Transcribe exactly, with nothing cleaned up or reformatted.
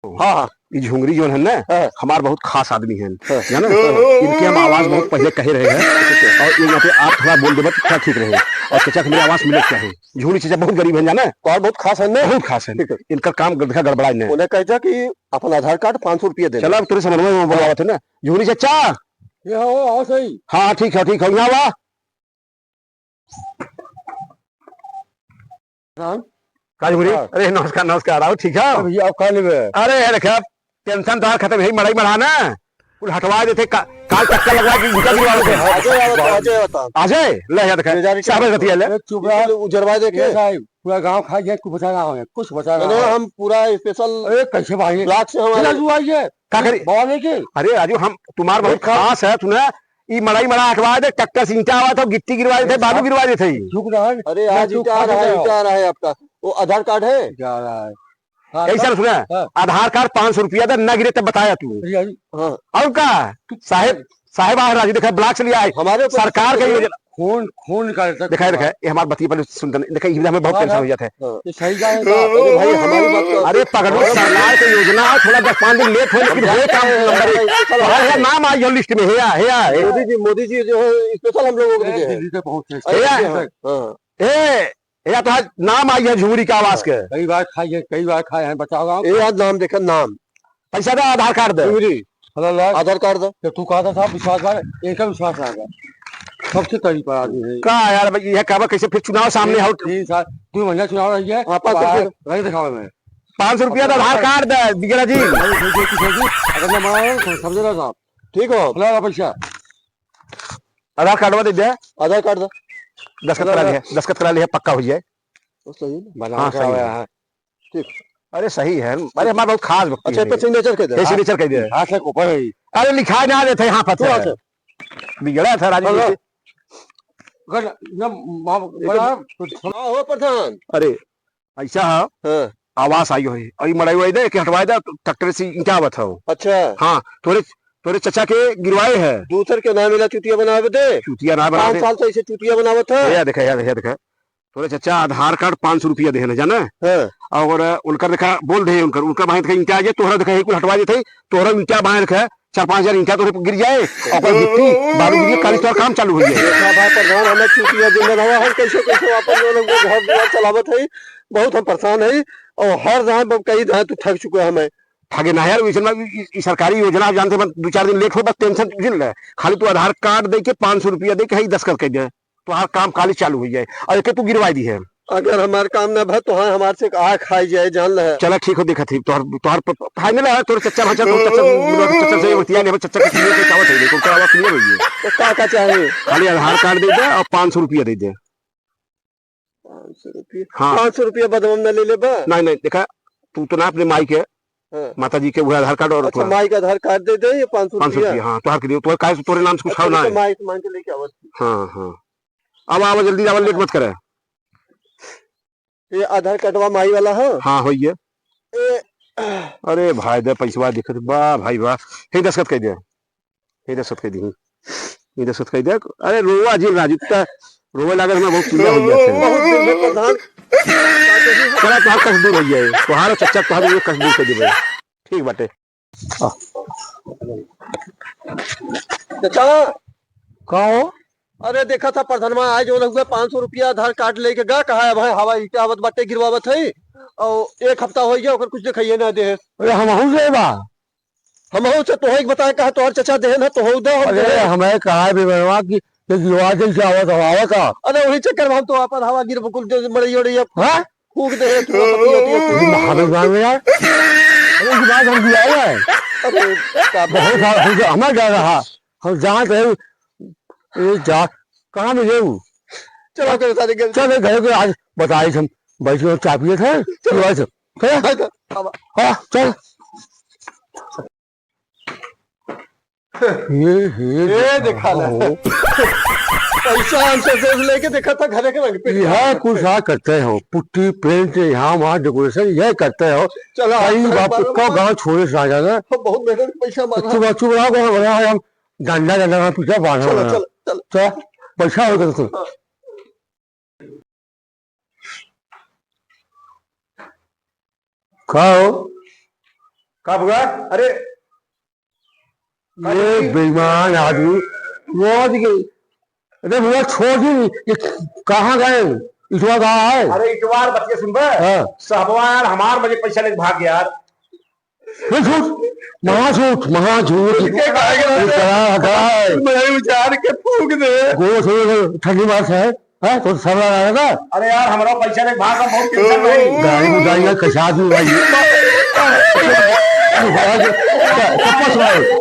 हाँ, हाँ। ई झुंगरी जौन है ना, हाँ। हमार बहुत खास आदमी है, हाँ। जाना? इनके हम आवाज बहुत पहले कहे रहे हैं, और ये यहाँ पे आप थोड़ा बोल देबा तो थोड़ा ठीक रहे। और चाचा के मेरे आवाज मिले क्या है? झुंगरी चाचा बहुत गरीब है, जाना? और बहुत खास है ना? बहुत खास है। ठीक है। इनका काम गड़बड़ा है ना। उन्हें कह जा कि अपन आधार कार्ड पाँच सौ रुपया दे चला, दे। अब तोरे समझ में बोलावत है ना, झुंगरी चाचा। ये हो, आओ सही। हाँ, ठीक है, ठीक है, यहाँ वा। राम। का झुंगरी? हाँ। अरे, नमस्कार, नमस्कार, आओ, ठीक है? अरे भैया, आप का लेबे? अरे, यार, देखा, टेंशन तो खत्म है, मड़ई मढ़ा ना, कुल हटवा देते, का-, काल चक्कर लगवा के ईंटा गिरवा देते। अजय आवत, अजय आवत। अजय, ले, यार, देखा, मेजोरिटी साहब, बतिया ले। अरे, चुप रहा। उजरवा देखे। ये साहब, पूरा गांव खा गया, कुछ बचा ना हो, कुछ बचा ना नहीं, हो। हम पूरा स्पेशल अरे, कैसे भाई? ब्लॉक से हमारे चला, तू आइए। का करी? बवाल है के? अरे राजू, हम तुम्हार बहुत देखा। खास है, सुना, ई मड़ई मड़ा हटवा दे, ट्रैक्टर से ईंटा आवा था, गिट्टी गिरवा देते, बालू गिरवा देते। झुक रहा है। अरे, आज तू ईंटा आ रहा है, ईंटा आ रहा है आपका। वो आधार कार्ड है? जा रहा है। हाँ, कैसे तब? सुना? हाँ। आधार कार्ड पाँच सौ रुपया दे, ना गिरे तब बताया तू। भैया जी। हाँ। और का? तू साहेब, साहेब आ राजू, देखा, ब्लॉक से लिया है। हमारे ऊपर सरकार का योजना। खून, खून का ऐसा दिखाए, खून। दिखाए, ये हमार बतिया पहले सुनते नहीं। देखा, ये हमें बहुत हाँ, टेंशन हाँ। हो जाता है। हाँ। ये सही जा है। अरे भाई, हमारी बात तो अरे पगलू, सरकार के योजना है, थोड़ा दस पाँच दिन लेट हो, लेकिन होए काम नंबर एक। अरे, अरे, नाम आई हो लिस्ट में, हे आ, हे आ, हे। मोदी जी, मोदी जी जो है, स्पेशल हम लोगों के लिए है। दिल्ली से पहुंचे। अरे, हे आ। हाँ, हाँ। ए, हे आ, तो आज नाम आई है झुमरी के आवास के। कई बार खाई है, कई बार खाए हैं, बताओ आप। ए, आज नाम देखा, नाम। पैसा दे, आधार कार्ड दे। झुमरी। हेलो, लाल। आधार कार्ड दे। तो तू कहता था विश्वास वाले, एक विश्वास आ गया। सबसे करीब पर आदमी है। का यार भाई, ये कहबा कैसे फिर चुनाव सामने तीन, हो? तीन साल, दो महीना चुनाव रही है। हाँ, पाँच सौ रुपया। रही दिखावे में। पाँच सौ रुपया तो आधार कार्ड दे, बिगड़ा जी। अरे, देखिए, किसी को अगर मैं मारा हूँ, तो समझ रहा साहब। ठीक हो? हेलो, पैसा। आधार कार्डवा दे दे। आधार कार्ड दे। दस्तखत करा लिया, दस्तखत करा लिया, पक्का हो जाए। तो सही ना? बना हाँ, सही है। ठीक। अरे सही है, अरे हमारा बहुत खास व्यक्ति अच्छा, है। तो सिग्नेचर कर दे। ये सिग्नेचर कर दे। हाथ से ऊपर है। अरे लिखा ना देते यहाँ पर तू से। हाथ से। बिगड़ा था राजू हेलो। जी। अगर न, माफ ये तो करा, तो सुना हो प्रधान। अरे, ऐसा है, हाँ। आवास आई हो, और ये मड़ई वड़ई दे, कि हटवाए दे, तो ट्रैक्टर से ईंटा आवत हो। अच्छा। हाँ, तोरे, तोरे चचा के गिरवाए है। दूसर के नाम मिला चुतिया बनावे दे। चुतिया ना बनावे पाँच दे। साल से ऐसे चुतिया बनावत है। या देखा, या देखा, देखा। तोरे चचा आधार कार्ड पाँच सौ रुपया देहे ना, जाना? हाँ। और उनकर देखा, बोल दे उनकर, उनका भाई देखा, ईंटा जे तोहरा देखा, एक कुल हटवा देते, तोहरा ईंटा भाई देखा, चार पाँच हजार ईंटा तोहरे पर गिर जाए, और ओकर गिट्टी, बालू गिर जाए, काली तोहर काम चालू हो जाए। देखा भाई प्रधान, हमें चुतिया जिंदा रहा है, कैसे, कैसे अपन जो लोग घर दुआर चलावत है, बहुत हम परेशान है, और हर दाएं ब-, कई दाएं तू ठग चुका है हमें। ठगे ना यार, वैसे ना, ई, ई सरकारी योजना आप जानते हैं, दो चार दिन लेट हो, बस टेंशन तू झेल ले, खाली तू आधार कार्ड दे के पाँच सौ रुपया दे के, है, दस्तखत कर दे। तोहार काम काली चालू हो जाए और एके तू गिरवाई दी है। अगर हमार काम ना भा तो हाँ, हमार से आँख खाई जाए, जान ले। चला ठीक हो, देखत ही तोहार, तोहार प-, प-, फाइनल है, तोर चच्चा भाचा, तोर चच्चा, तोर चच्चा से बतिया ले, चच्चा के सुनिए, तो चावत है, तो ओकर आवाज सुनिए भैया। तो का, का चाहे? खाली आधार कार्ड दे दे और पाँच सौ रुपया दे दे। पाँच सौ रुपया? हाँ। पाँच सौ रुपया बदनाम ना ले ले बा? नहीं, नहीं, देखा, तू तो ना अपने माई के, हाँ। माता जी के वो आधार कार्ड और अच्छा, तोहार माई का आधार कार्ड दे दे, ये पाँच सौ पाँच सौ रुपया। रुपया, हाँ, तोहार के दियो, तोहार काहे से तोरे नाम से कुछ तो खाओ ना तो है। माई से मांग के लेके आवत। हाँ, हाँ। अब आवा, जल्दी आवा, लेट मत करे। ये आधार कार्डवा माई वाला है? हाँ, होइए। ए, अरे भाई, दे पैसवा दिखत बा, भाई बा। हे दस्तखत कह दे। हे दस्तखत कह दी। हे दस्तखत कह दे। अरे रोवा जी राजू, त रोवे लागल, हमरा बहुत पीड़ा हो गया है। बहुत दिन में प्रधान। चला, तोहार कष्ट दूर हो जाए। तोहार चच्चा, तोहार ये कष्ट दूर कर दे भाई। ठीक बाटे। चाचा। का हो? अरे देखा था प्रधानमा आज जौन हुआ पाँच सौ रुपया आधार कार्ड लेके गा, कहा है भाई हवा ईटा आवत बाटे गिरवावत है, और एक हफ्ता हो गया ओकर कुछ दिखाइए ना दे। अरे हमहू से बा। हमहू से तोहे के बताए कहा तोहर चचा देहन है तोहू दे हम अरे देहन। हमें कहा भी बनवा कि ये गिरवा दे क्या आवत हवा का? अरे वही चक्कर में हम तो अपन हवा गिर बकुल दे मड़ई उड़ई अब हाँ? फूक दे है, तू पति होती है, तू। ये महावीर बाबा यार, अरे, ये बात हम गिराए हैं। अरे, का बहुत बात? सारा, हम, हमारे डर रहा, हम जानते हैं, ये जा, कहाँ मिले वो? चलो, चलो, सारे घर। चल, घर के आज बताए हम, बैठे और चाय पिए थे, चलो। चलो, आज, चलो। हाँ, तो, अब हाँ, चल। हे, हे, ए, देखा ना। हो। पैसा हमसे से लेके देखा था घरे के रंग पे। यह कुछ आ करते हो, पुट्टी, पेंट, यहाँ वहाँ डेकोरेशन, यह करते हो। चला, कई बाप को गाँव छोड़े से आ जाना। बहुत मेहनत पैसा मारा। चुप, चुप रहो, गाँव बना है, हम डंडा, डंडा का पीछे बांधा चलो, बना। चलो, चलो। चल, पैसा हो तो। हाँ। का हो? का भुआ? अरे, ये बेईमान आदमी, रोज के, अरे भुआ, छोड़ दी, ये कहाँ गए? इटवा कहाँ है? अरे, इटवार बतिया सुनबे? हाँ। सहबवा यार, हमार मजे पैसा लेके भाग गया यार। ये झूठ, महा झूठ, महा झूठ। ये कहा गया? ये कहा, कहा है? मैं उजाड़ के फूंक दे। गोस हो, ठंडी मार से है, हैं? तो सब लगा रहेगा। अरे यार, हमारा पैसा लेके भाग, हम बहुत टेंशन में हैं। गाड़ी में जाएगा, कसा दी भाई। चप्पल सुनाओ।